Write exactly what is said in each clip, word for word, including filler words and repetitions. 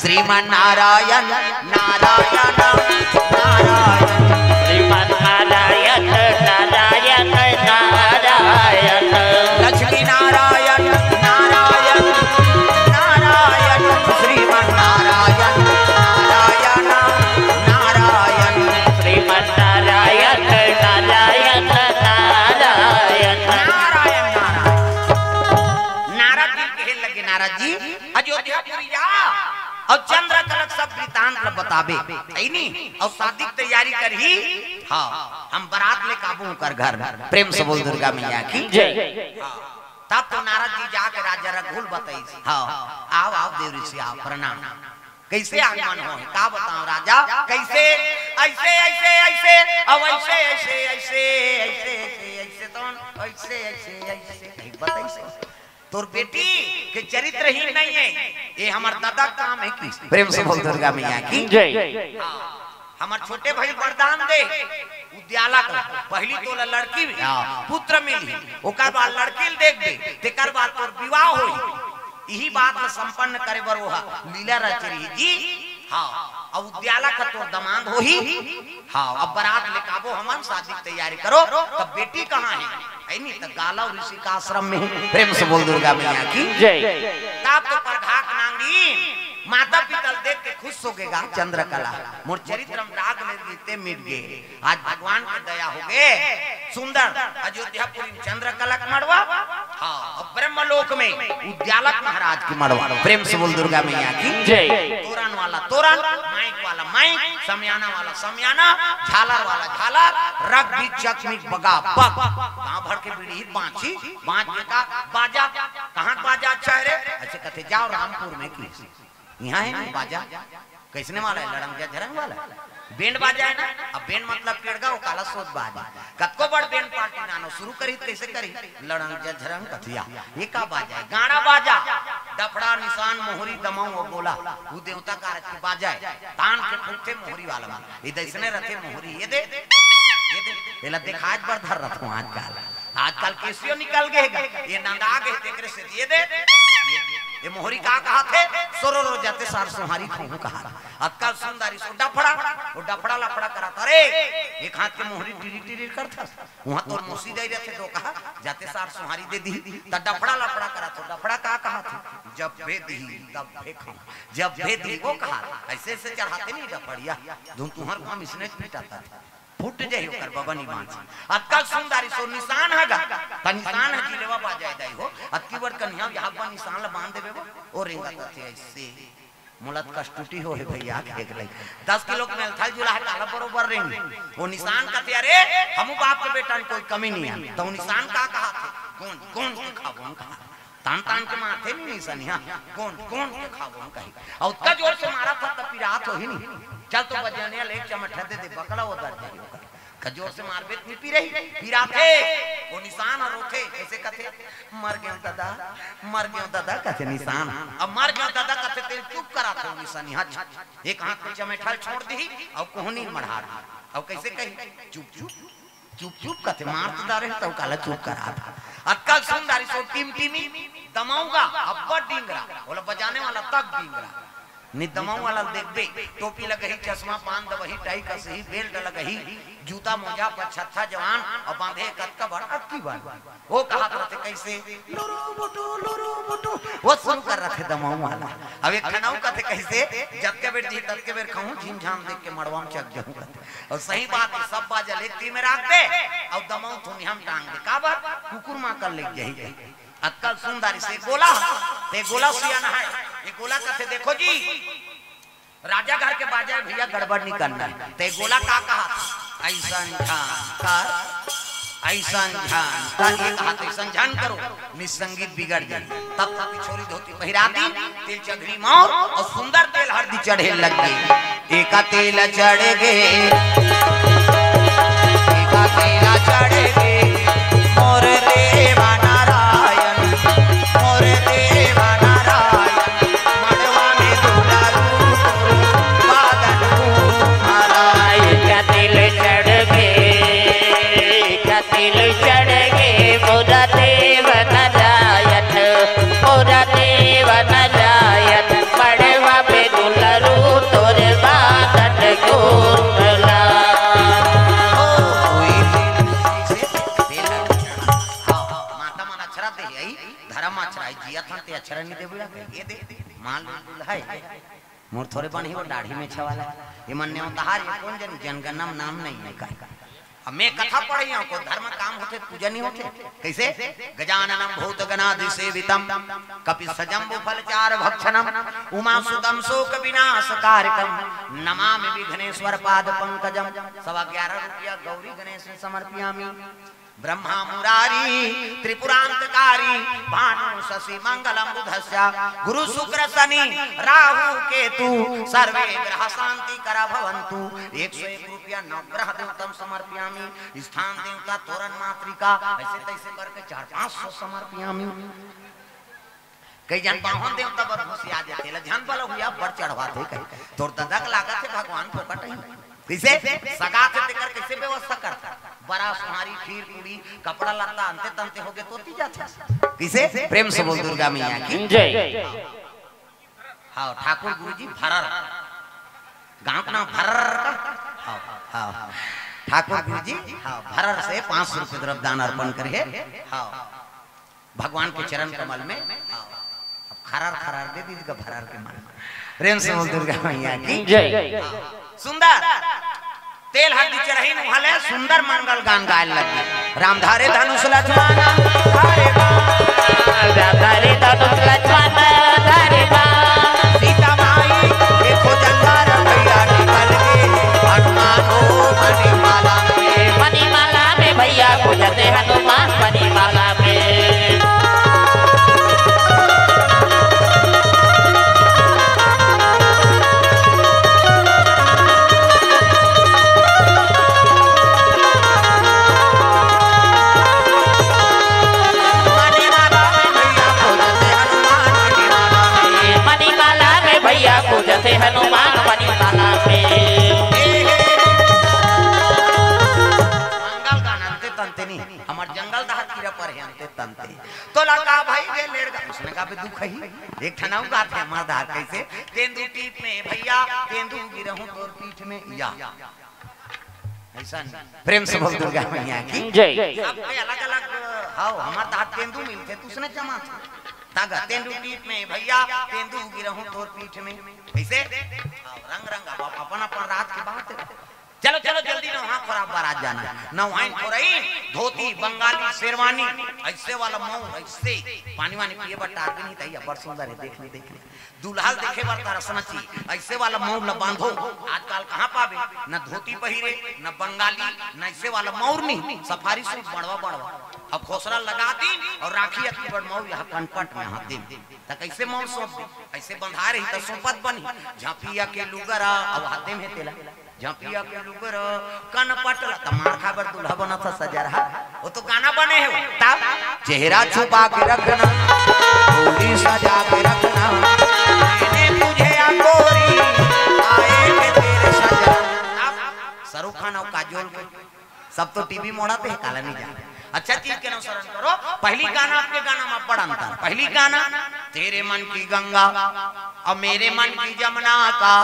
श्रीमन नारायण, नारायण, नारायण। श्रीमन नारायण, नारायण, नारायण। लक्ष्मी नारायण, नारायण, नारायण। श्रीमन नारायण, नारायण, नारायण। श्रीमन नारायण, नारायण, नारायण। नारायण, नारायण। नारद जी कहे लगे, नारद जी, अयोध्यापुरी जा अउ चंद्रकला के सब वृत्तांत ल बताबे, है नी? अउ शादी के तैयारी करही। हाँ, हम बरात लेके आबो ओकर घर। प्रेम से बोल दुर्गा मैया की। जय। हाँ, तब तो नारद जी जाके राजा रघुल बताइस। हाँ, आव, आव देव ऋषि, आव, प्रणाम। कइसे आगमन होही, का बतावंव राजा? कइसे? अइसे, अइसे, अइसे, अउ अइसे, अइसे, अइसे, अइसे, अइसे, अइसे, तो अइसे, अइसे, अइसे, अइसे, बताइस। तोर बेटी के चरित्रहीन नइ हे, ये हमर ददा के काम हे कि। प्रेम से बोल दुर्गा मैया की। जय। हाँ, हमर छोटे भाई वरदान दे, उद्यालक, पहिली तोला लड़की, हाँ, पुत्र मिलही, ओकर बाद लड़की ल देखबे, तेकर बाद तोर विवाह होही। इही बात ल संपन्न करे बर ओह लीला रच रही जी। हाँ, अउ उद्यालक ह तोर दमांद होही। हाँ, अब बरात लेके आबो हमन, शादी के तैयारी करो। तब बेटी कहाँ हे? है नी, त गालव ऋषि का आश्रम में हे। प्रेम से बोल दुर्गा मैया की। जय। तब तो परघाक नांगी, माता पिता ल देख के खुश होगे गा चंद्रकला। मोर चरित्र म दाग लग गे ते मिट गे। आज भगवान के दया होगे। सुंदर अयोध्यापुरी म चंद्रकला के मड़वा, हाँ, अउ ब्रह्मलोक में उद्यालक महाराज के मड़वा। प्रेम से बोल दुर्गा मैया की। जय। तोरन वाला तोरन, माइक वाला माइक, समियाना वाला समियाना, झालर वाला झालर, रग बीच चकमिक बगा बग। गांव भर के बीड़ी बांची, बांच बेटा बाजा, कहाँ के बाजा अच्छा हे रे? अइसे कथे, जाव रामपुर में कि। इहाँ हे नी बाजा। कइसने वाला हे? लड़ंग झरंग वाला। बैंड बाजा हे ना? अब बैंड मतलब केड़गा, ओ काला सोत बाजा। कतको बड़ बैंड पार्टी नानो शुरू करही त कइसे करही? लड़ंग झरंग कथिया। ये का बाजा हे? गाड़ा बाजा। डफड़ा, निसान, मोहरी, दमऊ अउ गोला। उ देवता कारज के बाजा हे। तान के फूंकथे मोहरी वाला मन। ये दइसने रथे मोहरी, ये दे, ये दे। एला देखाय बर धर रथों आजकल। आजकल केसियो निकल गे हे गा। ये नंदा गे हे, तेकरे से ये दे। ये, ये मोहरी का कहाथे? सोरो रो जाते सार सोहारी खाहूं कहा। अतका सुंदरी सो डफड़ा, ओ डफड़ा लफड़ा करत, अरे, एक हाथ के मोहरी टिरी टिरी करथस। उहाँ तोर मौसी दाई रथे तो कहा, जाते सार सोहारी दे दी, त डफड़ा लफड़ा करत हो, डफड़ा का कहाथे? जब भे दी, तब भे खाहूं। जब भे दी, ओ कहा, अइसे अइसे चढ़ाथे नहीं डफड़िया, धुन तुहर घाम इसने पीटा था। फूट जाही ओकर बबनी बांस। अतका सुंदरी सो निसान ह गा, त निसान ह जिलेवा बाजाय दाई हो। अतकी बड़ कन्हैया यहाँ पर निसान ल बांध देबे वो, ओ रेंगत रथे अइसे। मोला त कष्टुटी हो हे भइया, खेक लई। दस किलो के मेलथल जुला हे, काला बरोबर रेंग। वो निसान कथे, अरे, हमू बाप के बेटा में कोई कमी नहीं हे। त वो निसान का कहाथे? गोंज, गोंज के खाबो, हम कहा। तान तान के मारथे नी निसनिया, गोंज गोंज के खाबो कही। अउ ओतका जोर से मारत ह त पिरात होही नी। चल तो बजनिया ले एक चमट दे दे, बकला वो दर्द हे ओकर। त जोर से मारबे त नी पिरही, पिराथे। वो निसान ह रोथे, कइसे कथे? मर गेंव ददा, मर गेंव ददा कथे निसान। अब मर गेंव ददा कथे तेला चुप कराथे वो निसनिया। एक हाथ के चमेठा ल छोड़ दिही, अउ कोहनी मढ़ा दिही। अउ कइसे कही? चुप चुप। चुप चुप कथे, मार तो डारे हे, त काला चुप करा था। अतका सुंदरी सो टिमटिमी, दमऊ गा, अब्बड़ डिंगरा, ओला बजाने वाला तक डिंगरा। नी दमऊ वाला देखबे, टोपी लगही, चश्मा, पान दबही, टाई कसही, बेल्ट लगही, जूता मोजा पर छत्था जवान, अउ बांधे कतका बड़ अतकी बड़। वो कहत रथे कइसे? लुरु बुटु, लुरु बुटु। वो शुरू कर रथे दमऊ वाला। अब एक ठन अउ कथे कइसे? जतके बेर जी, ततके बेर खाहूं, झिमझाम देख के मड़वा म चघ जाहूं कथे। अउ सही बात हे, सब बाजा ल एक तीर में राख दे, अउ दमऊ थोनिहा म टांग दे। काबर? कुकुर मां कर ले जाही। अतका सुंदरी से गोला, ते गोला सियान हे, ये गोला कथे, देखो जी, राजा घर के बाजा हे भइया, गड़बड़ नहीं करना हे। ते गोला का कहा? अइसन झन कर, अइसन झन कर, ये कहा, अइसन झन करो, निसंगीत बिगड़ जाही। तब तक छोरी धोती पहिरा दी, तिल चघरी मौर अउ सुंदर तेल हरदी चढ़े लग गे। एका तेल चढ़ गे, एका तेल चढ़ गे, मोर देवा नारायण, मोर देवा नारायण, मड़वा में दुलारू बादल को हराए। एका तेल चढ़ गे, एका तेल चढ़ गे, मोर देवा नारायण, मोर देवा नारायण, मड़वा में दुलारू मोर थोरे बन ही वो दाढ़ी में छवाला। ये मन ने उतार, ये कौन जन, जनगणना में नाम नहीं है का? अब मैं कथा पढ़े हूँ, कोई धर्म काम होथे, पूजा नहीं होथे। कैसे? गजाननम भूत गणादि सेवितम, कपि सजम्बु फल चार भक्षणम, उमा सुतम शोक विनाश कारकम, नमामि विघ्नेश्वर पाद पंकजम। सवा ग्यारह रुपया गौरी गणेश समर्पयामी। ब्रह्मा मुरारी त्रिपुरांतकारी, भानु शशि मंगलम बुधस्य, गुरु शुक्र शनि राहु केतु, सर्वे ग्रह शांति करा भवंतु। एक सौ एक रुपया नवग्रह देवतम समर्पयामी। स्थान देवता तोरण मातृका, ऐसे तैसे करके चार पाँच सौ समर्पयामी। कई जन बाहन देवता बर घुसिया जाथे, ला झन बल हुआ बर चढ़वाथे कहे। तोर ददा के लागत हे भगवान फोकट ही। कइसे? सगा थे तेकर कइसे व्यवस्था करता? बरा सुहारी, खीर पूरी, कपड़ा लत्ता, अंते तंते होगे तो ती जाथे। कइसे? प्रेम से बोल दुर्गा मैया की। जय। हाँ, ठाकुर गुरुजी भरर। गांव का नाम भरर का? हाँ, हाँ। ठाकुर गुरुजी, हाँ, भरर से पाँच सौ रुपये द्रव्य दान अर्पण करे। हाँ। भगवान के चरण कमल में। अब खरार खरार दे दीजिएगा, भरार के मान। प्रेम से बोल दुर्गा मैया की। जय। सुंदर। तेल हल्दी चढ़ाई नु हले सुंदर मंगल गान गाए लगे। राम धारे धनुष लक्ष्मण धारे बाण। राम धारे धनुष लक्ष्मण धारे बाण। सीता माई देखो जंगार भैया निकल के। हनुमान हो मणिमाला में। मणिमाला में भैया पूजते हनुमान मणिमाला में। मणिमाला में भैया पूजते हनुमान मणिमाला में। मंगल गान अंते तंते नहीं, हमार जंगल दहात कीरा पर है अंते तंते। तोला का भाई रे लेड़गा, उसने का बे दुख ही। एक ठन अउ गाथे मर्दार कइसे, तेंदू टीप में भैया, तेंदू गिरहूं तोर पीठ में या। ऐसा नहीं। प्रेम से बोल दुर्गा मैया की। जय। सबके अलग-अलग, हाँ, हमार दांत तेंदू मिलथे, तू उसने जमा था। तागा तेंदू टीप में भैया, तेंदू गिरहूं तोर पीठ में। कइसे? हाँ, रंग रंग, अब अपन अपन रात की बात है। चलो, चलो, जल्दी नहा खोरा, बारात जाना है। नहाइन खोरइन, धोती, बंगाली, शेरवानी, ऐसे वाला मऊर, ऐसे पानी वानी पिए बर टार भी नहीं था, ये बड़ सुंदर है, देख ले, देख ले। दुल्हा ल देखे बर तरसना चाहिए, ऐसे वाला मऊर ल बांधो। आजकल कहाँ पाबे, न धोती पहिरे, न बंगाली, न ऐसे वाला मऊर नहीं, सफारी सूट बड़वा बड़वा। अब खोसरा लगा दी और राखी अति बड़ मऊर यहाँ कनपट में हाथ दे, त कैसे मऊर सौंप दे? ऐसे बंधा रही त सौंपत बनी, झांपिया के लुगरा, अब हाथे में तेला। झांपिया के लुगर कनपट ला, त मार खा बर दूल्हा बनत ह सजरहा। वो तो गाना बने हे वो। तब चेहरा छुपा के रखना, डोली सजा के रखना, मैंने तुझे या गोरी, आएंगे तेरे सजना। तब शाहरुख खान और काजोल के सब तो टीवी मोड़ा पे है, काला नहीं जा। अच्छा चीज के अनुसरण करो। पहली गाना, आपके गाना में बड़ा अंतर। पहली गाना, तेरे मन की गंगा और मेरे मन की जमुना का,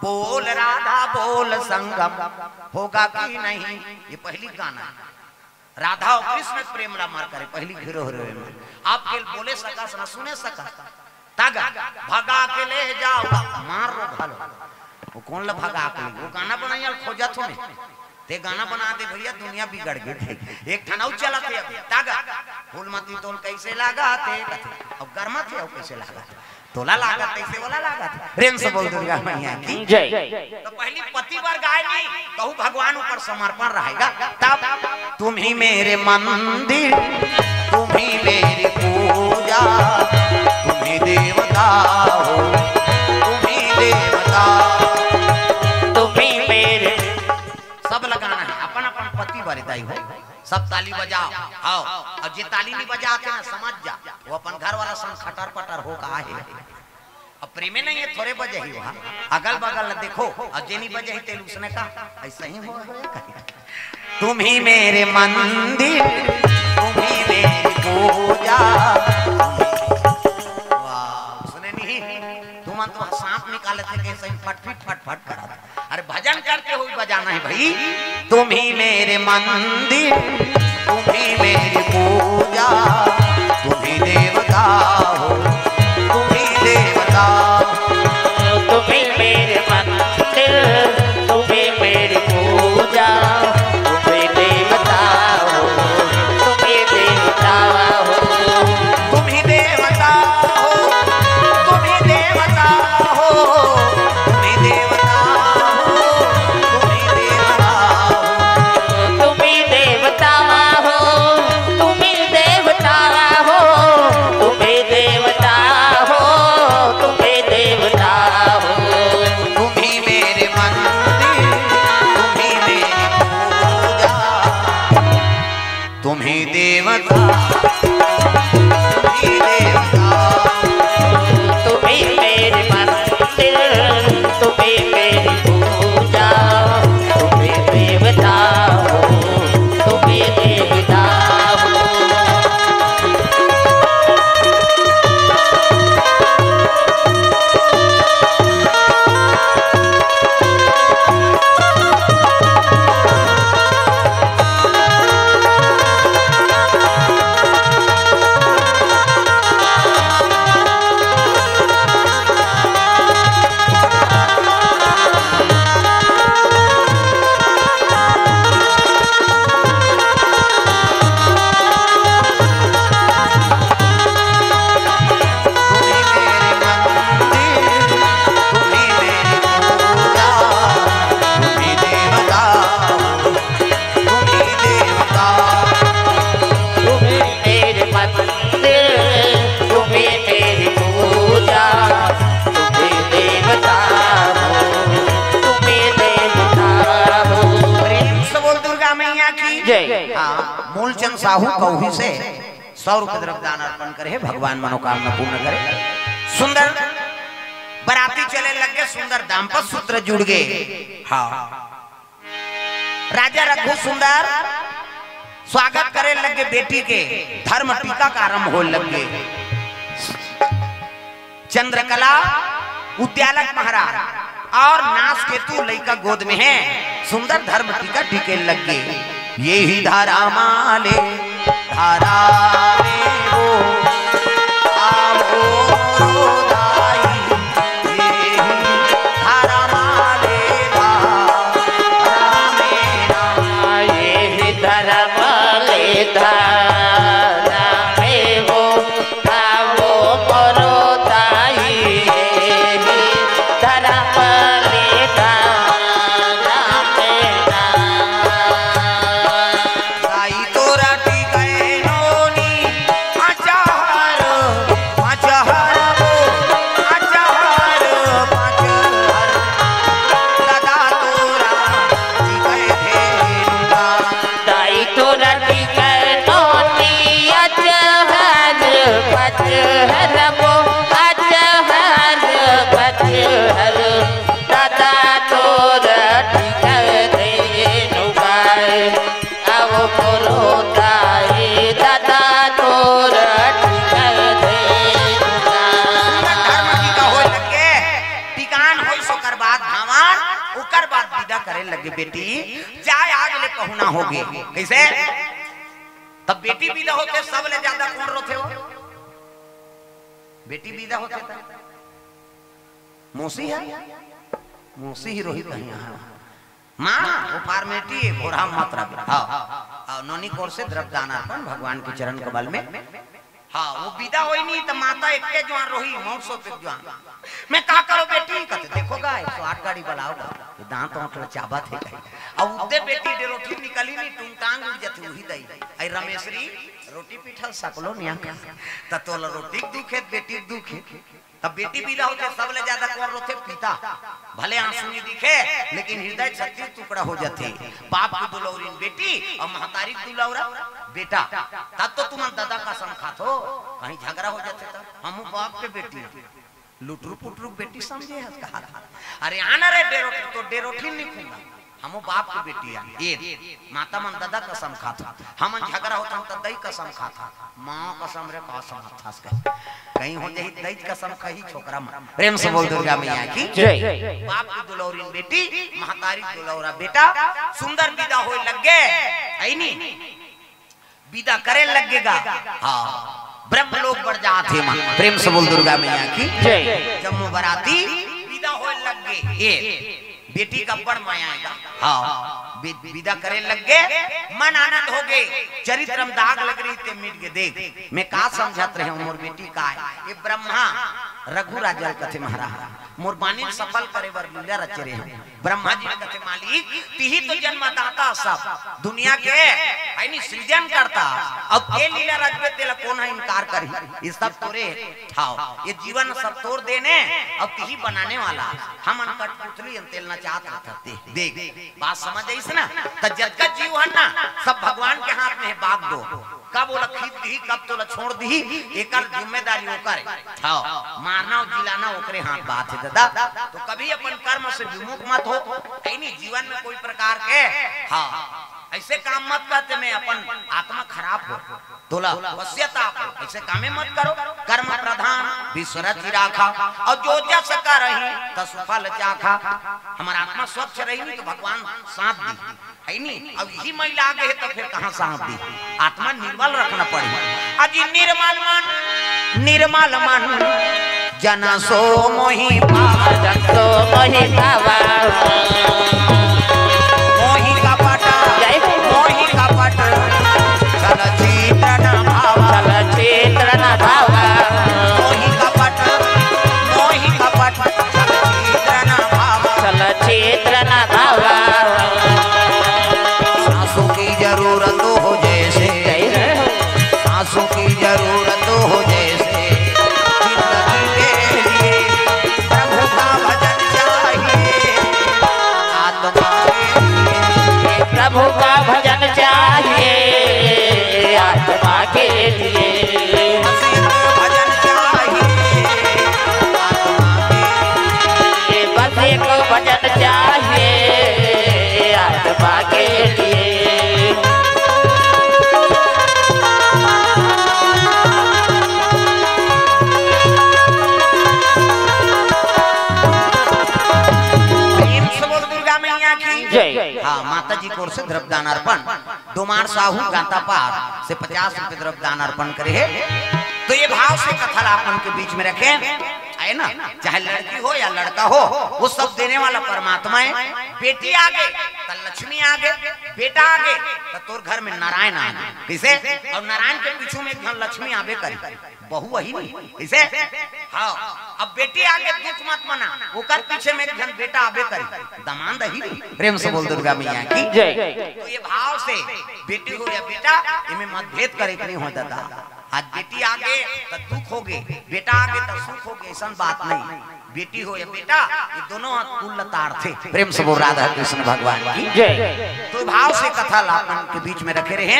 बोल राधा बोल संगम होगा कि नहीं। ये पहली गाना है। राधा और कृष्ण प्रेम ला मार करे, पहली घिरो हरे में। आप के बोले सकस ना सुने सकस। तग भगा के ले जाओ, मार रो भालो। वो कौन ला भगा के ले? वो गाना बनाइया खोजत हो ने। ते गाना बना दे भैया, दुनिया बिगड़ गई। एक ठन अउ चलत हे अभी। तग फूलमती तोल कैसे लागा ते कथे। अब गरमा थे, अब कैसे लागा ते? तोला लागत तैसे ओला लागत। प्रेम से बोल दुर्गा मैया की। जय। तो पहली पति बर गाय नहीं, कहू भगवान ऊपर समर्पण रहेगा। तब तुम ही मेरे मंदिर, तुम ही मेरी पूजा, तुम ही देवता हो, तुम ही देवता, तुम ही मेरे। सब लगाना है अपन अपन पति बर दाई हो। सब ताली बजाओ। हाँ, और जे ताली नहीं बजाते ना, समझ जा, वो अपन घर वाला संग खटर पटर हो का है। अब प्रेमे नहीं है, थोरे बजे ही वहाँ अगल बगल देखो, और जेनी बजे ही तेल उसने कहा, ऐसा ही हो, हो कहीं। तुम ही मेरे मंदिर, तुम ही मेरी पूजा। वाह, उसने नहीं, तुम तो सांप निकाले थे, कैसे ही फटफिट फटफट करा था। अरे भजन करते हुए बजाना है भाई। तुम ही मेरे मंदिर, तुम ही मेरी पूजा, तुम ही देवता हो, तुम ही देवता। जय। हाँ, मूलचंद साहू कौही से सौ रुपये द्रव्य दान अर्पण करे हे, भगवान मनोकामना पूर्ण करे। सुंदर बराती चले लगे, सुंदर दाम्पत्य सूत्र जुड़ गए। हाँ, राजा रघु सुंदर स्वागत करे लगे बेटी के, धर्म टीका का आरंभ हो लगे। चंद्रकला उद्यालक महाराज और नासकेतु लइका गोद में हे, सुंदर धर्म टीका टीके लगे। ये ही धारा माले धारा में वो आवो दाई, ये ही धारा माले धारा में ना। ये ही धर्म ले धारा में वो आवो मोरो दाई, ये ही धर्म ले धारा में ना। दाई तोरा टिकै नोनी अचहर, अचहर वो, अचहर, अचहर। दादा तोरा टिकै धेनुका। दाई तोरा टिकै नोनी अचहर, पचहर वो, अचहर, पचहर। दादा तोरा टिकै धेनुका। अब पुरोताई दादा तोर टिकल दे। धर्म टीका होय लगे, टिकान होइस ओकर बाद धावन, ओकर बाद विदा करे लगे, बेटी जाय आज ले पहुना होगे। कइसे? तब बेटी विदा होथे, सबले ज्यादा कोन रोथे हो? बेटी विदा होथे त मौसी हे, मौसी ही रोही कहीं। हाँ, माँ, वो formality हे, भोरा मात्रा में। हाँ, हाँ, नोनी कोर से द्रव्य दान अर्पण भगवान के चरण कमल में। हाँ, वो विदा होय नहीं त माता एके जुवार रोही, मौत सो पे जुवार। मैं का करो बेटी? कथे, देखो गा, एक सौ आठ गाड़ी बलाओ गा, ये दांत ओंठ ल चाबत हे कहीं। अब उद्दे बेटी डेरोठी निकली नहीं, टूंग टांग उड़ जथे, उही दई। आई रमेशरी, रोटी पीठल सकलो निया का, त तोला रोटी के दुख हे, बेटी के दुख हे। तब बेटी विदा होथे, सबले ज्यादा कोन रोथे? पिता। भले आंसू नहीं दिखे, लेकिन हृदय छत्तीस टुकड़ा हो जाथे। बाप के दुलौरिन बेटी और महतारी के दुलौरा बेटा। तब तो तुमन ददा कसम खाथो, कहीं झगड़ा हो जाथे तब। हमू बाप के बेटी हन, लुटरू पुटरू के बेटी समझे हस कहा? अरे आना रे डेरोठी, तो डेरोठी नहीं खूंगा। हमू बाप के बेटी हन। ए माता मन ददा कसम खाथन, हमन झगड़ा होथन त दई कसम खाथन। माँ कसम रे, कसम खाथस कहे। कहीं हो जाही दई कसम खाही छोकरा मन। प्रेम से बोल दुर्गा मैया की जय। बाप की दुलौरिन बेटी, महतारी दुलौरा बेटा, सुंदर विदा होय लग गे। ऐनी विदा करे लग गे गा। हाँ, ब्रह्म लोक बर जात हे मन। प्रेम से बोल दुर्गा मैया की जय। जम्मो बराती विदा होय लग गे। ए बेटी का बड़ माया आय गा। हाँ, बि-, विदा करे लग गे, मन आनंद हो गे, चरित्र म दाग लग रही ते मिट गे। देख, मैं का समझत रहे हूँ, मोर बेटी का आय, ये ब्रह्मा रघु राजा ल कथे महाराज, मोर बानी ल सफल करे बर लीला रचे रहे हूँ। ब्रह्मा जी ल कथे, मालिक, तिही तो जन्मदाता सब दुनिया के, है नी, सृजन करता। अब ये लीला रचबे, तेला कोन ह इनकार करही? ये सब तोरे ठाव, ये जीवन सब तोर देने, अब तिही बनाने वाला। हमन कठपुतली अन तेल नचात रहत हते। देख, बात समझ आइस ना? त जतका जीव हन ना, सब भगवान के हाथ में हे, बाग दो। कब ओला खींच दिही, कब तोला छोड़ दिही, एकर जिम्मेदारी ओकर हे। हाँ, मारना अउ जिलाना ओकरे हाथ बात हे दादा। तो कभी अपन कर्म से विमुख मत हो, है नी, जीवन में कोई प्रकार के, हाँ, ऐसे काम मत करते, मैं अपन आत्मा खराब हो। तोला पश्चाताप हो, ऐसे कामे मत करो। कर्म प्रधान विश्व रचि राखा, और जो जस करही तसु फल चाखा। हमार आत्मा स्वच्छ रही नहीं तो भगवान साथ दी, है नहीं? अब यही मैला आ गए तो फिर कहाँ साथ दी? आत्मा निर्मल रखना पड़ी। अजी निर्मल मन, निर्मल मन जन सो मोहि पावा। जन सो मोहि पावा। मोहि कपट, जय हो। मोहि कपट, छल छीद्र न भावा। छल छीद्र न भावा। मोहि कपट, मोहि कपट, छल छीद्र न भावा। छल छीद्र न भावा। सासू की जरूरत हो जैसे, जय हो। सासू की जरूरत हो जैसे, जिंदगी के लिए प्रभु का भजन चाहिए। आत्मा के लिए प्रभु का भजन चाहिए। जय। हाँ, माता जी की ओर से द्रव्य दान अर्पण, डोमार साहू गांतापार से पचास रुपए द्रव्य दान अर्पण करे हे। तो ये भाव से कथा ला आप मन के बीच में रखे, है ना? चाहे लड़की हो या लड़का हो, वो सब देने वाला परमात्मा है। बेटी आगे तो लक्ष्मी आगे, बेटा आगे तो तोर घर में नारायण आगे। किसे? और नारायण के पीछू में एक झन लक्ष्मी आबे करी। बहू वही नहीं, इसे? हाँ। अब बेटी आगे दुख मत मना, ओकर पीछे में एक झन बेटा आबे करी, दमांद ही नहीं। प्रेम से बोल दुर्गा मैया की जय। तो ये भाव से बेटी हो या बेटा, इमे मतभेद करे के नहीं हो दादा। आज बेटी आगे तो दुख होगे, बेटा आगे तो सुख होगे, ऐसन बात नहीं। बेटी हो या बेटा, ये दोनों हाथ कुल लताड़थे। प्रेम से बोल राधा कृष्ण भगवान की जय। तो भाव से कथा ला अपन के बीच में रखे रहे।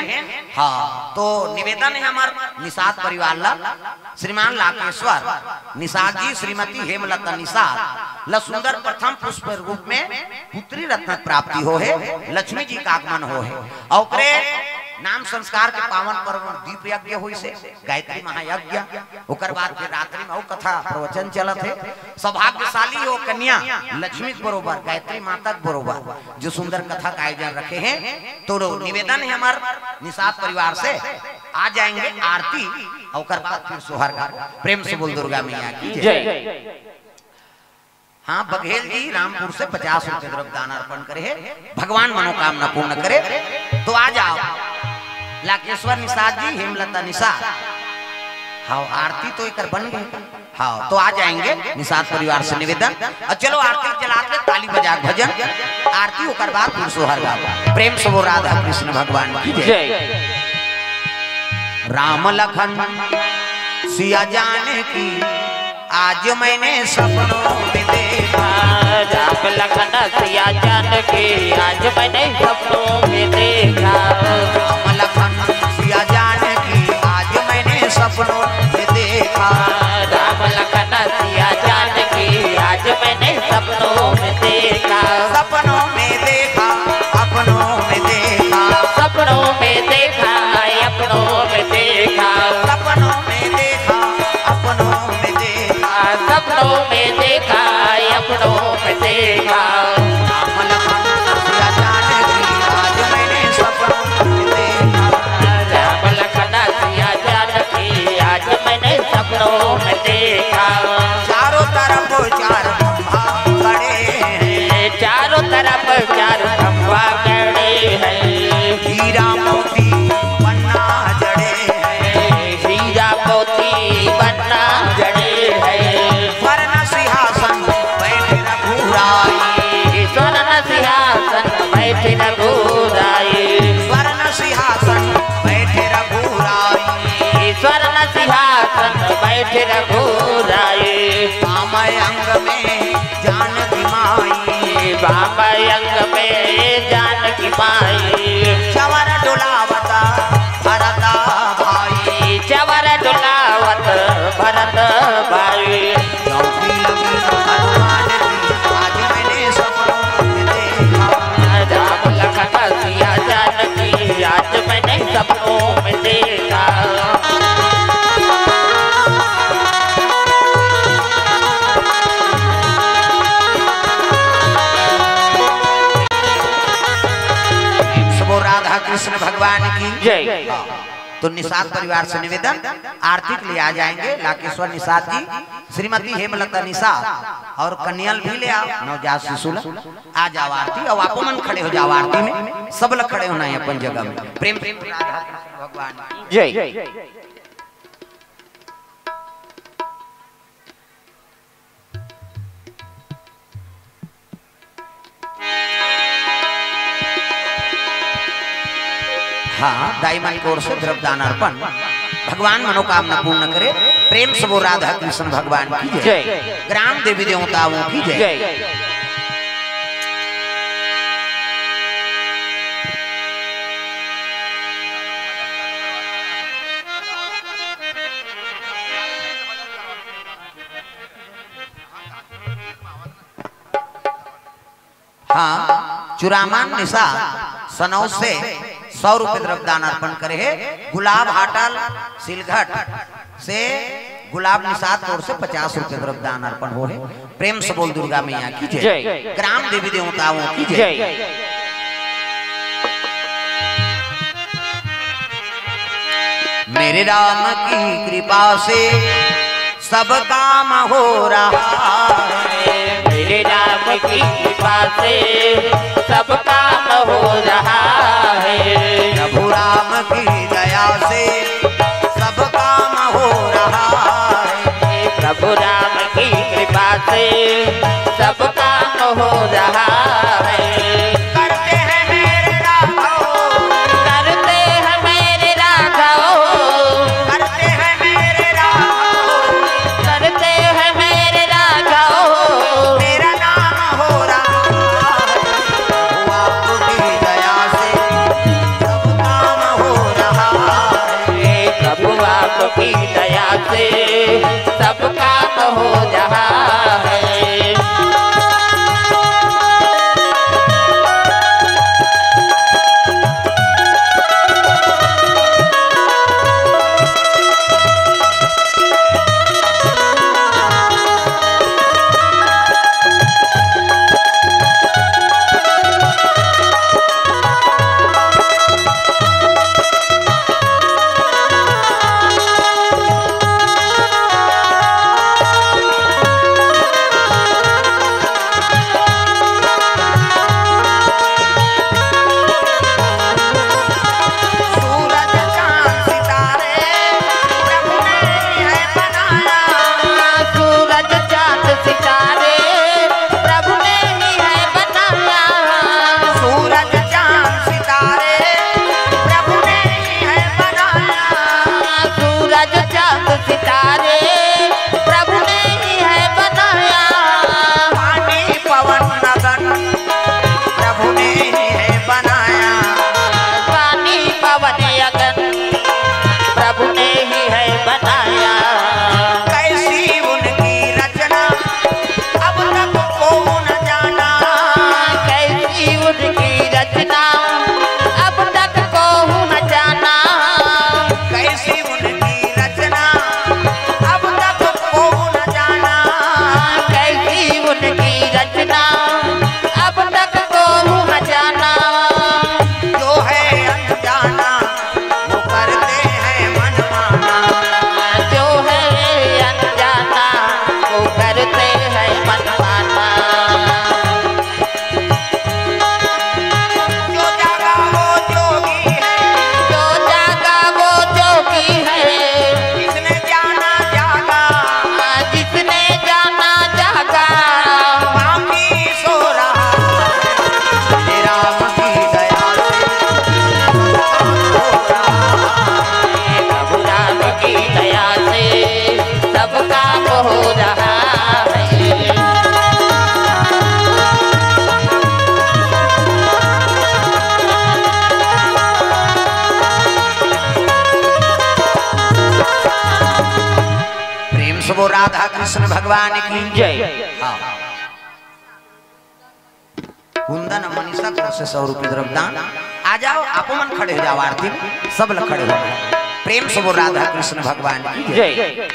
हाँ, तो निवेदन है हमार निषाद परिवार ला, श्रीमान लाकेश्वर निषाद जी, श्रीमती हेमलता निषाद ला सुंदर प्रथम पुष्प रूप में पुत्री रत्न प्राप्ति हो हे, लक्ष्मी जी का आगमन हो हे, और ओकरे नाम संस्कार के पावन पर्व दीप यज्ञ होइसे, गायत्री महायज्ञ, ओकर बाद फिर रात्रि में अउ कथा प्रवचन चलत हे। सौभाग्यशाली हो कन्या लक्ष्मी के बरोबर, गायत्री माता के बरोबर, जो सुंदर कथा का आयोजन रखे हैं। तो निवेदन है हमार निषाद परिवार से, आ जाएंगे आरती, और ओकर बाद फिर सोहर गान। प्रेम से बोल दुर्गा मैया की जय। जय। हाँ, बघेल जी रामपुर से पचास रुपए द्रव्य दान अर्पण करे हे, भगवान मनोकामना पूर्ण करे। तो आ जाओ लाकेश्वर निषाद जी, हेमलता निषाद। हाँ, आरती तो एकर बन गए। हाँ, तो आ जाएंगे निषाद परिवार से निवेदन। और चलो आरती जला के ताली बजा के भजन, आरती ओकर बाद फिर सोहर गाओ। प्रेम से वो राधा कृष्ण भगवान की जय। जय। राम लखन सिया जानकी, आज मैंने सपनों में देखा। राम लखन सिया जानकी, आज मैंने सपनों में देखा। राम लखन सिया जानकी, आज मैंने सपनों में देखा। राम लखन सिया जानकी, आज मैंने सपनों में देखा। सपनों में देखा, अपनों में देखा। सपनों में देखा, अपनों में देखा। सपनों में देखा, अपनों में देखा। सपनों में देखा, अपनों में देखा। राम लखन सिया जानकी, आज मैंने सपनों में देखा। राम लखन सिया जानकी, आज मैंने सपनों में देखा। चारों तरफ चार खंभा खड़े हैं। चारों तरफ चार खंभा खड़े हैं। हीरा मोती पन्ना जड़े हैं। हीरा मोती पन्ना जड़े हैं। स्वर्ण सिंहासन बैठे रघुराई। स्वर्ण सिंहासन बैठे रघुराई। स्वर्ण सिंहासन बैठे रघुराई। स्वर्ण सिंहासन बैठे रघुराई। वाम अंग में जानकी माई। वाम अंग में जानकी माई। चवर डोलावता भरत भाई। चवर डोलावत भरत भाई। चौकी लगी हनुमान की, आज मैंने सपनों में देखा। राम लखन सिया जानकी, आज मैंने सपनों में देखा। सबो राधा कृष्ण भगवान की जय। तो निषाद परिवार से निवेदन, आरती के लिए आ जाएंगे लाकेश्वर निषाद जी, श्रीमती हेमलता निषाद, और कन्याल भी ले आओ, नवजात शिशु ला। आ जाओ आरती, और आप मन खड़े हो जाओ आरती में, सब लोग खड़े होना है अपन जगह में। प्रेम से राधा कृष्ण भगवान की जय। हाँ, दाई मन की ओर से द्रव्य दान अर्पण, भगवान मनोकामना पूर्ण करे। प्रेम से वो राधा कृष्ण भगवान की जय। जय। ग्राम देवी देवताओं की जय। जय। हाँ, चुरामान निषाद सनौ से सौ रुपये द्रव्य दान अर्पण करे हे। गुलाब हाटल सिलघट से गुलाब निषाद की ओर से पचास रुपये द्रव्य दान अर्पण हो हे। प्रेम से बोल दुर्गा मैया की जय। जय। ग्राम देवी देवताओं की जय। जय। मेरे राम की कृपा से सब काम हो रहा है। मेरे राम की कृपा से सब काम हो रहा है। प्रभु राम की दया से सब काम हो रहा है। प्रभु राम की कृपा से सब काम हो रहा है। करते हैं मेरे राघव। करते हैं मेरे राघव। करते हैं मेरे राघव। करते हैं मेरे राघव। मेरा नाम हो रहा है। प्रभु आपकी दया से सब काम हो रहा है। प्रभु आपकी दया से सब काम हो रहा है। सूरज चांद सितारे प्रभु ने ही है बनाया। सूरज चांद सितारे प्रभु ने ही है बनाया। सूरज चांद सितारे प्रभु ने ही है बनाया। सूरज चांद सितारे प्रभु ने ही है बनाया। पानी पवन गगन प्रभु ने ही है बनाया। पानी पवन गगन प्रभु ने ही है बनाया। कैसी उनकी रचना अब तक को न जाना। कैसी उनकी रचना अब तक को न जाना। कैसी उनकी रचना अब तक को न जाना। कैसी उनकी रचना अब तक को न जाना। जो है अनजाना वो करते हैं मनमाना। जो है अनजाना वो करते हैं मनमाना। जो जागा वो जोगी है। जो जागा वो जोगी है। जिसने जाना जागा। जिसने जाना जागा। बाकी सो रहा है। मेरे राम की दया से सब काम हो रहा है। प्रभु राम की दया से सब काम हो रहा है। प्रेम से बोल राधा कृष्ण भगवान की जय। हाँ। कुंदन मनीषा की ओर से सौ रुपये द्रव्य दान। आ जाओ, आप मन खड़े हो जाओ आरती में, सब लोग खड़े हो जाओ। प्रेम से बोल राधा कृष्ण भगवान की जय। जय।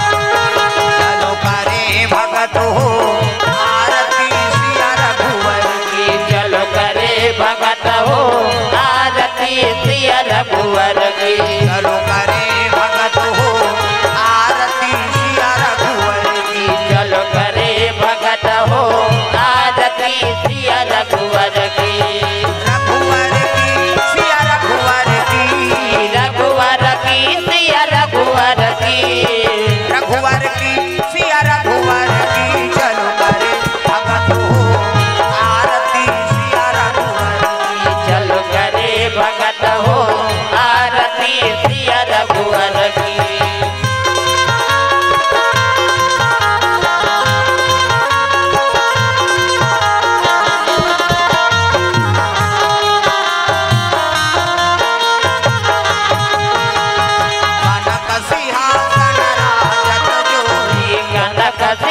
चलो करे भगत हो आरती सिया रघुवर की। चलो करे भगत हो आरती सिया रघुवर की। चलो करे भगत हो आरती सिया रघुवर की। चलो करे भगत हो आरती सिया रघुवर की।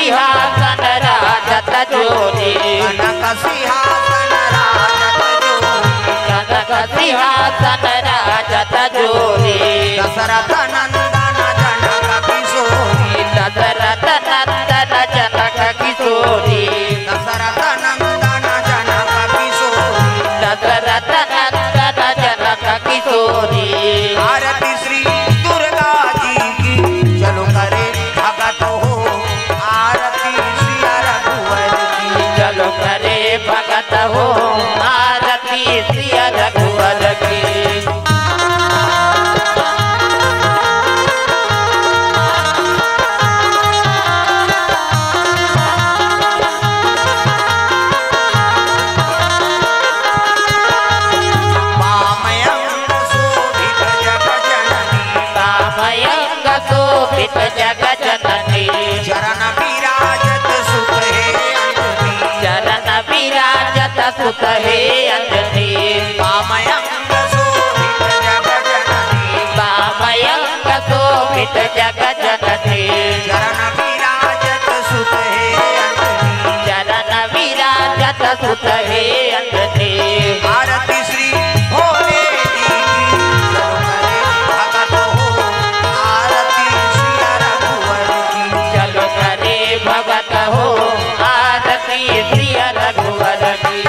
सिंहासन राजत जोरी। कनक सिंहासन राजत जोरी। कनक सिंहासन राजत जोरी। दशरथ नंदन जनक किशोरी। दशरथ नंदन जनक किशोरी। दशरथ नंदन जनक किशोरी। दशरथ नंदन जनक किशोरी। आरती श्री दुर्गा जी की, चलो करे भगत हो। आरती सिया रघुवर की। चलो करे भगत हो, आरती सिया रघुवर की। वामयंग शोभित जग जननी। वामयंग शोभित जग जननी। चरण विराजत सुत हे अंजनी। चरण विराजत सुत हे अंजनी। वामयंग शोभित जग जननी। वामयंग शोभित जग जननी। चरण विराजत सुत हे अंजनी। चरण विराजत सुत हे अंजनी। आरती श्री भोले जी की, चलो करे भगत हो। आरती सिया रघुवर की। चलो करे भगत हो, आरती सिया रघुवर की।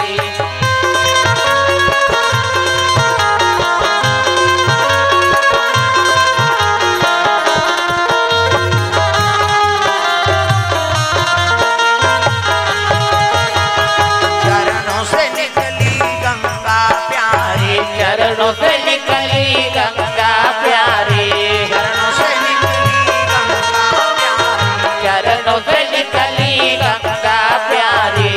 चरणों से निकली गंगा प्यारी। चरणों से निकली गंगा प्यारी। चरणों से निकली गंगा प्यारी। चरणों से निकली गंगा प्यारी।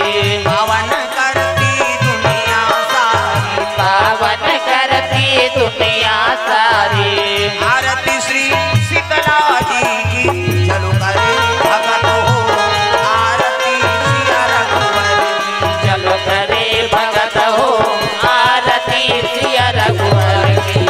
पावन करती दुनिया सारी। पावन करती दुनिया सारी। आरती श्री शीतला जी की, चलो करे भगत हो। आरती सिया रघुवर की। चलो करे भगत हो, आरती सिया रघुवर की।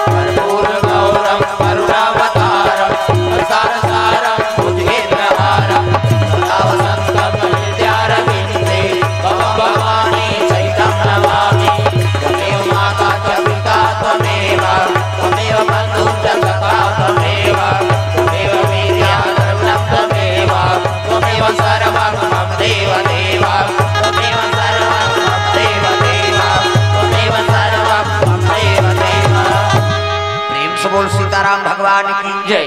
कर्पूर गौरम करुणावतारम संसार सारम भुजगेन्द्रहारम सदा वसंतम हृदयारविंदे तम भवानी सहितं नमामि। त्वमेव माता च पिता त्वमेव, त्वमेव बन्धु च सखा त्वमेव, त्वमेव विद्या द्रविणं त्वमेव, त्वमेव सर्वं मम देव देव, त्वमेव सर्वं मम देव देव, त्वमेव सर्वं मम देव देव। प्रेम से बोल सीताराम भगवान की जय।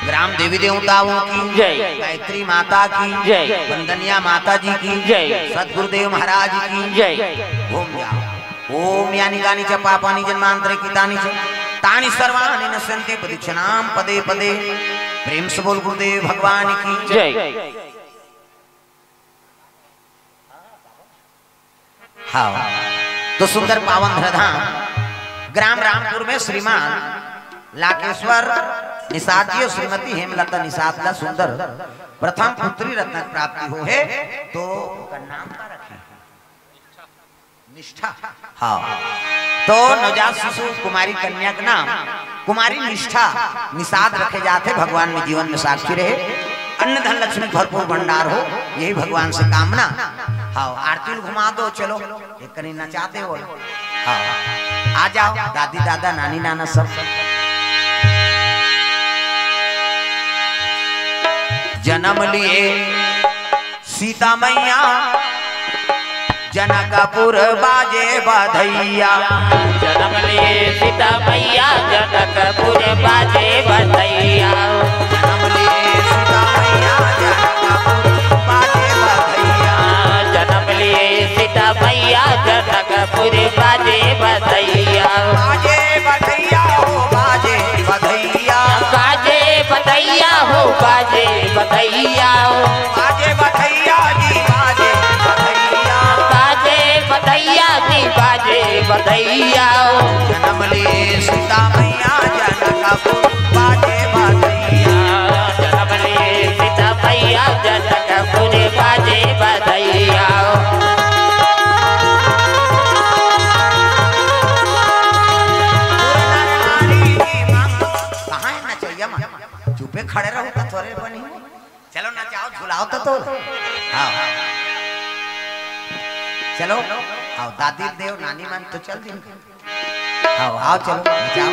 ग्राम देवी देवताओं की जय। गायत्री माता की जय। वंदनिया माता जी की जय। सतगुरुदेव महाराज की जय। घूम जाओ। ओम यानि कानि च पापानि जन्मांतरे कृतानि च तानि सर्वाणि नश्यन्ति प्रदक्षिणां पदे पदे। प्रेम से बोल गुरुदेव भगवान की जय। हाँ, तो सुंदर पावन धरधाम ग्राम रामपुर में श्रीमान लाकेश्वर निषाद जी और श्रीमती हेमलता निषाद ला सुंदर प्रथम पुत्री रत्न प्राप्ति हो है, तो ओकर नाम का रखे? निष्ठा। हाँ, तो नवजात शिशु कुमारी कन्या के नाम कुमारी निष्ठा निषाद रखे जात हे, भगवान में जीवन में साक्षी रहे, अन्न धन लक्ष्मी भरपूर भंडार हो, यही भगवान से कामना। हाँ, आरती ल घुमा दो, चलो एक कनी नचाते हो। हाँ, आ जाओ दादी दादा नानी नाना सब। जन्म लिए सीता मैया जनकपुर बाजे बधैया। जन्म लिए सीता मैया जनकपुर बाजे बधैया। जन्म लिए सीता मैया जनकपुर बाजे बधैया। जन्म लिए सीता मैया जनकपुर बाजे बधैया। बाजे बधैया हो बाजे बधैया। बाजे बधैया हो बाजे बधैया हो। बाजे बधैया जी बाजे बधैया। बाजे बधैया जी बाजे बधैया हो। जन्म लिए सीता मैया जनकपुर बाजे बधैया। जन्म लिए सीता मैया जनकपुर बाजे बधैया हो। चलो नचाओ, झुलाओ तो, तो। आओ। चलो, आओ, दादी देव, नानी मन तो चल दिन। आओ, आओ, चलो, नचाओ।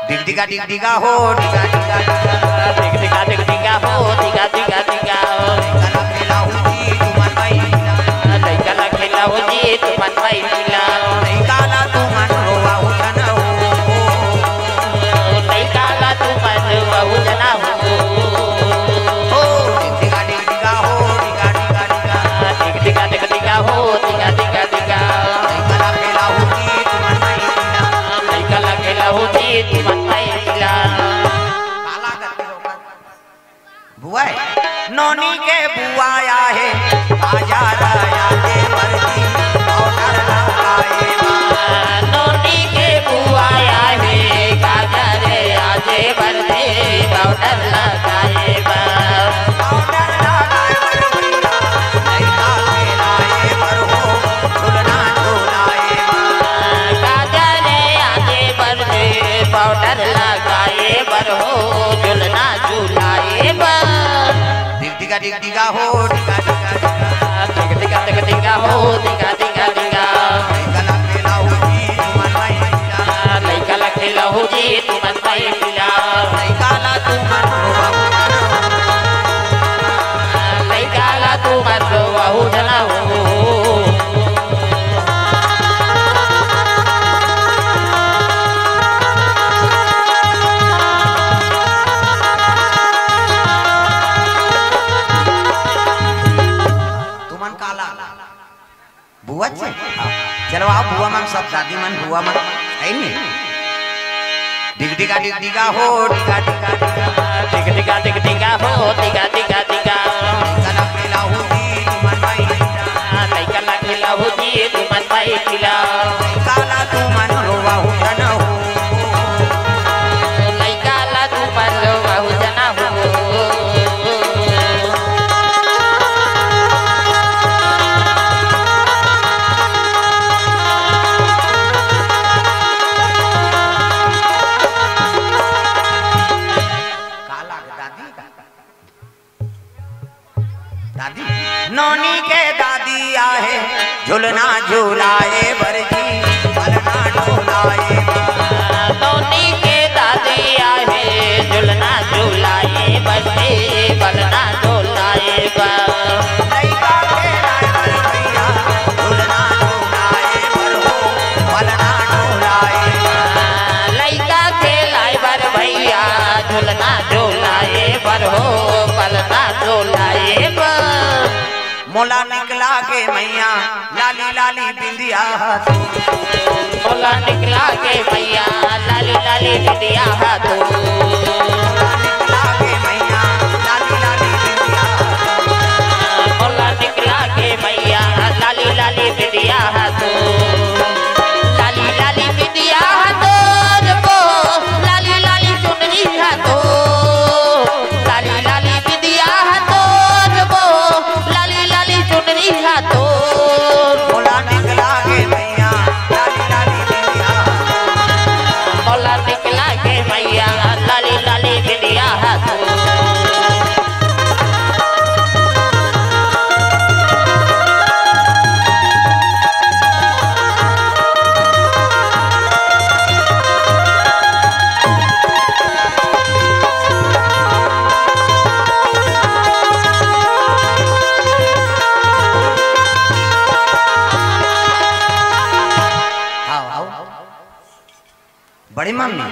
डिग डिगा, डिग डिगा हो, डिगा, डिगा, डिगा। डिग डिगा, डिग डिगा हो, डिगा, डिगा, डिगा। लइका ला खेलाहू जी, तुमन भाई। लइका ला खेलाहू जी, तुमन भाई। लइका ला तुमन रोवाहू झन हो। लइका ला तुमन रोवाहू झन हो। ओ, डिग डिगा, डिग डिगा हो, डिगा, डिगा, डिगा। डिग डिगा, डिग डिगा हो, डिगा, डिगा, डिगा। लइका ला खेलाहू जी, तुमन भाई। लइका ला खेलाहू जी, तुमन भाई। काला करके होकर। बुआ हे? नोनी के बुआ आहे, आजा राजा के मर्जी, पाउडर लगाए बा। नोनी के बुआ आहे, गाजर आजे बरजे, पाउडर लगाए बा। पाउडर लगाए बर भैया, लइका के लाए बर हो, झुलना झुलाए बा। गाजर आजे बरजे, पाउडर लगाए बर हो, झुलना झुलाए बर। डिग डिगा, डिग डिगा हो, डिगा, डिगा, डिगा। डिग डिगा, डिग डिगा हो, डिगा, डिगा, डिगा। लइका ला खेलाहू जी, तुमन भाई पिला। लइका ला खेलाहू जी, तुमन भाई पिला। लइका ला तुमन रोवाहू झन हो। लइका ला तुमन रोवाहू झन हो। तुमन काला बुआ चे? हाँ। चलो आओ बुआ मन, सब दादी मन, बुआ मन, है नी? डिग डिगा, डिग डिगा हो, डिगा, डिगा, डिगा। डिग डिगा, डिग डिगा हो, डिगा, डिगा, डिगा। लइका ला खेलाहू जी, तुमन भाई पिला। लइका ला खेलाहू जी, तुमन भाई पिला। लइका ला तुमन रोवाहू झन हो। लइका ला तुमन रोवाहू झन हो। काला दादी का? दादी, नोनी के दादी आहे, झुलना झुलाए बर जी, पलना डोलाए बर। नोनी के दादी आहे, झुलना झुलाए बर जी, पलना डोलाए बर। लइका के लाए बर भैया, झुलना झुलाए बर हो, पलना डोलाए बर। लइका के लाए बर भैया, झुलना झुलाए बर हो, पलना डोलाए बर। मोला निकला के मैया, लाली लाली बिंदिया हा तू। मोला निकला के मैया, लाली लाली बिंदिया हा तू। मोला निकला के मैया, लाली लाली बिंदिया हा तू। मोला निकला के मैया, लाली लाली बिंदिया हा तू। लाली लाली बिंदिया हा तोर को, लाली लाली चुनरी हा तो। लाली लाली बिंदिया हा तोर को, लाली लाली चुनरी हा तोर। मोला निकला के मैया, लाली लाली बिंदिया। मोला निकला के मैया, लाली लाली बिंदिया हा तोर। आओ, आओ। बड़े मम्मी।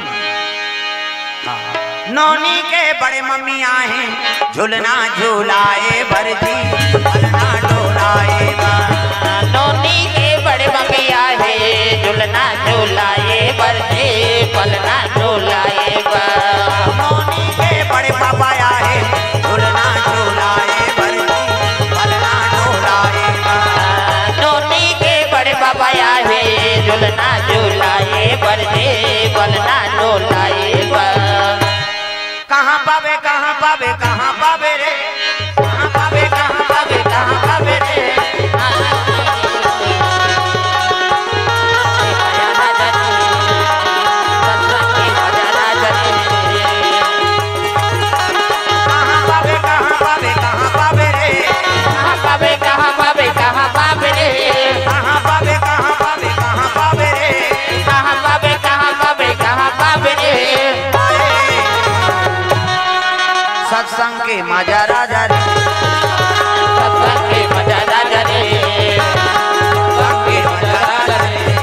हाँ। नोनी के बड़े मम्मी आहे, झुलना झुलाए बर जी, पलना डोलाए बर। नोनी के बड़े मम्मी आहे, झुलना झुलाए बर जी, पलना डोलाए बर। नोनी के बड़े पापा आहे, झुलना झुलाए बर जी, पलना डोलाए बर। नोनी के बड़े पापा आहे, झुलना झुलाए बर जी, पलना डोलाए बर। कहाँ पाबे, कहाँ पाबे, कहाँ पाबे रे? कहाँ पाबे, कहाँ पाबे, कहाँ पाबे रे? कहाँ पाबे, कहाँ पाबे, कहाँ सत्संग के मजा राजा रे, सत्संग के मजा राजा रे,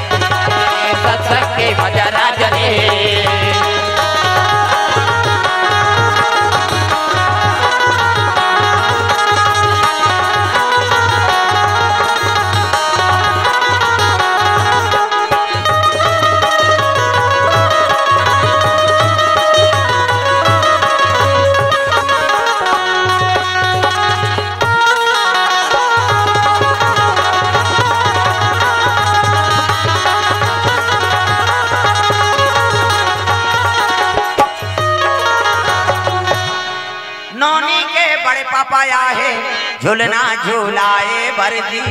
सत्संग के मजा राजा रे। नोनी के बड़े पापा आहे, झुलना झुलाए बर जी,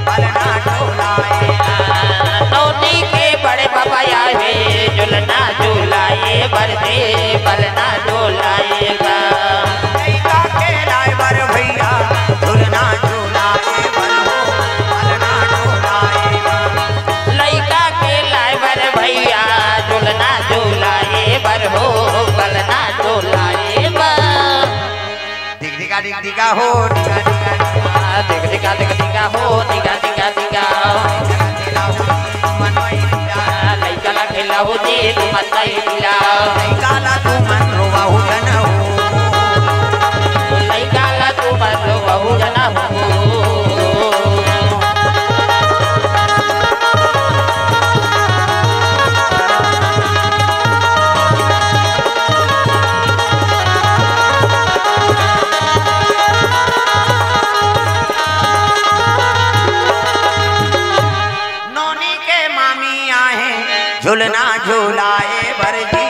पलना डोलाए। नोनी के बड़े पापा आहे, झुलना झुलाए बर जी, पलना डोलाए बा। लइका के लाए बर भैया, झुलना झुलाए बर हो, पलना डोलाए बा। लइका के लाए बर भैया, झुलना झुलाए बर हो, पलना डोलाए बा। दिग दिगा दिग दिगा हो, दिगा दिगा दिगा। दिग दिगा दिग दिगा हो, दिगा दिगा दिगा। लइका ला खेलाहू जी, तुमन माई पिला। लइका ला तुमन रोवाहू झन हो। लइका ला तुमन रोवाहू झन हो। नोनी के मामी आहे, झुलना झुलाए बर जी,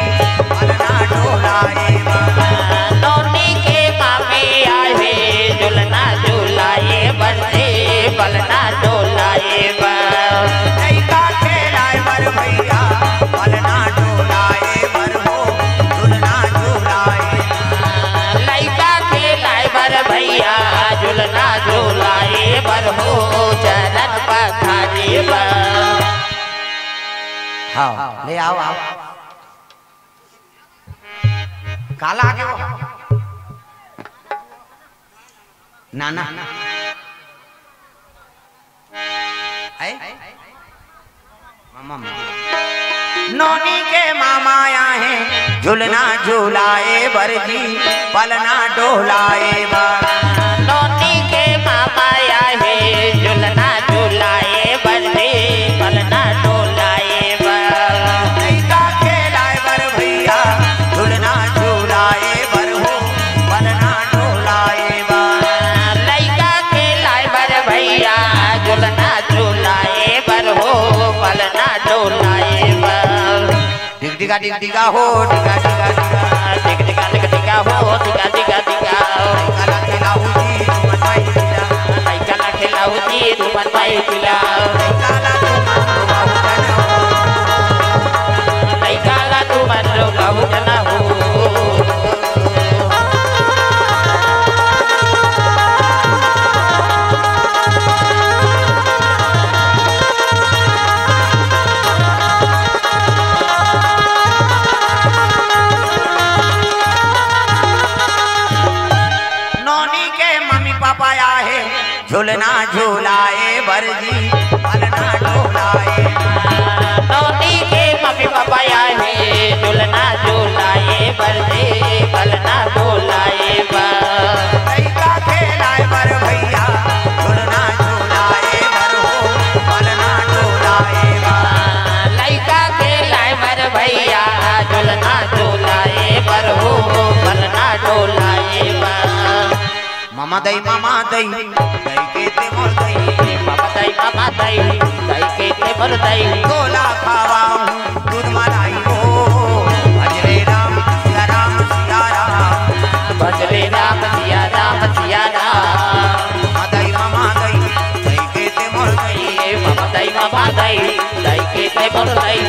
पलना डोलाए बर। नोनी के मामी आहे, झुलना झुलाए बर जी, पलना डोलाए बर। लइका खेलाए बर भैया, पलना डोलाए बर हो, झुलना झुलाए बर। लइका खेलाए बर भैया, झुलना झुलाए बर हो, चरण पखारे बर। हाँ, ले आओ, आओ। काला आगे वो? नाना। है? मामा, मामा। नोनी के मामा आहे, झुलना झुलाए बर जी, पलना डोलाए बर। नोनी के मामा आहे, झुलना झुलाए बर जी, पलना डोलाए बर। लइका खेलाए बर भैया, झुलना झुलाए बर हो, पलना डोलाए बर। लइका खेलाए बर भैया, झुलना झुलाए बर हो, पलना डोलाए बर। डिग डिगा डिग डिगा हो, डिगा डिगा डिगा। डिग डिगा डिग डिगा हो, डिगा डिगा डिगा। लइका ला खेलाहू जी, तुमन माई पिला। लइका ला खेलाहू जी, तुमन माई पिला। लइका ला तुमन रोवाहू झन हो। लइका ला तुमन रोवाहू झन हो। नोनी के मम्मी पापा आहे, झुलना झुलाए बर जी, पलना डोलाए। नोनी के मम्मी पापा आहे, झुलना झुलाए बर जी, पलना डोलाए बर। लइका खेलाए बर भैया, झुलना झुलाए बर हो, पलना डोलाए बर। लइका खेलाए बर भैया, झुलना झुलाए बर हो, पलना डोलाए बर। ममा दई, ममा दई, दई के ते मोर दई। ममा दई, ममा दई, दई के ते मोर दई। तोला खवाहूँ दूध मलाई हो। भज ले राम सिया राम सिया राम। भज ले राम सिया राम सिया राम। ममा दई, ममा दई, दई के ते मोर दई। ममा दई, ममा दई, दई के ते मोर दई।